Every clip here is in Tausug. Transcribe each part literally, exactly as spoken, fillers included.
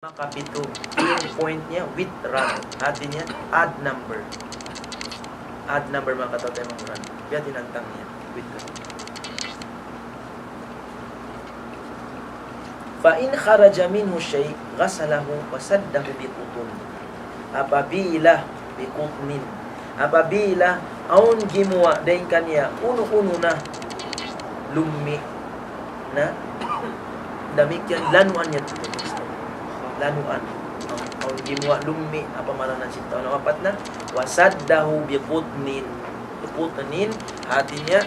Makapitu, in point niya, witran. Hati niya, odd number. Odd number, manga kataw-taymanghuran. Biya' ha yan in tagna' niya, witran. فإن خرج منه شيء غسله وسده بقطن. Apabila, بقطن. Apabila awn gimuwa' dayn kaniya unu-unu na lummi' na, damikkiyan lanuan niya tuud. Lanuan. Awn gimuwa' lummi', apa maranan sin tau nawapat na? وسده بقطن. بقطن, hati niya,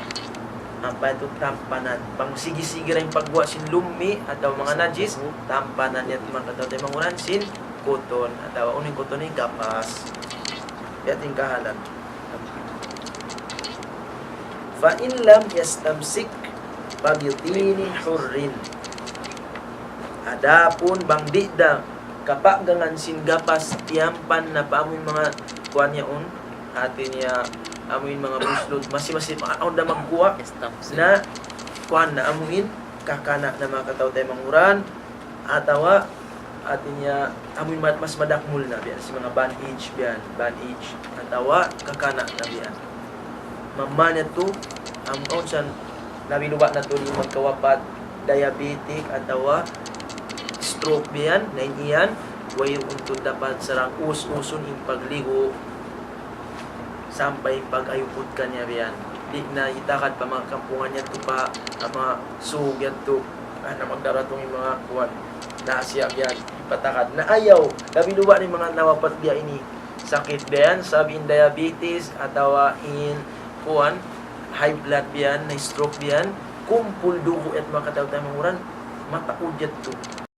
apa itu, tampanan. Bang sigi-sigi ra in pagguwa' sin lummi' atawa manga najis, tampanan niya, manga kataw-taymanghuran, sin cotton. Atawa unu in cotton ini, gapas. Biya' ha yan in kahalan. فإن لم يستمسك فبطين حر. Adapun bang di' da kapaggangan sin gapas tiyampan na pa amuin manga kuwan yaun, hati niya amuin manga buslud, masi-masi, awn da magguwa', na kuwan na amuin kakana' na, manga kataw-taymanghuran, atawa hati niya amuin ma-, mas madakmul na biya' sin manga bandage biya' yan, bandage, atawa kakana' na biya' yan. Mamana tu, am, awn san, labi luba na tu in magkawapat, diabetic, atawa stroke biya' yan, na in yan, wayruun tuud dapat sarang us-usun in pagligu', sampay in pag-ayuput kaniya biya' yan. Di' na itakad pa manga kampungan niya tu pa, pa manga sug yan tu, ah, na magdaratung in manga kuwan, na siya biya' yan, ipatakad. Na ayaw, labi luba na in manga nawapat biya' ini, sakit biya' yan, sabab in diabetes, atawa in kuwan, high blood biya' yan, na stroke biya' yan, kumpul dugu' yadtu, manga kataw-taymanghuran, mataud yadtu.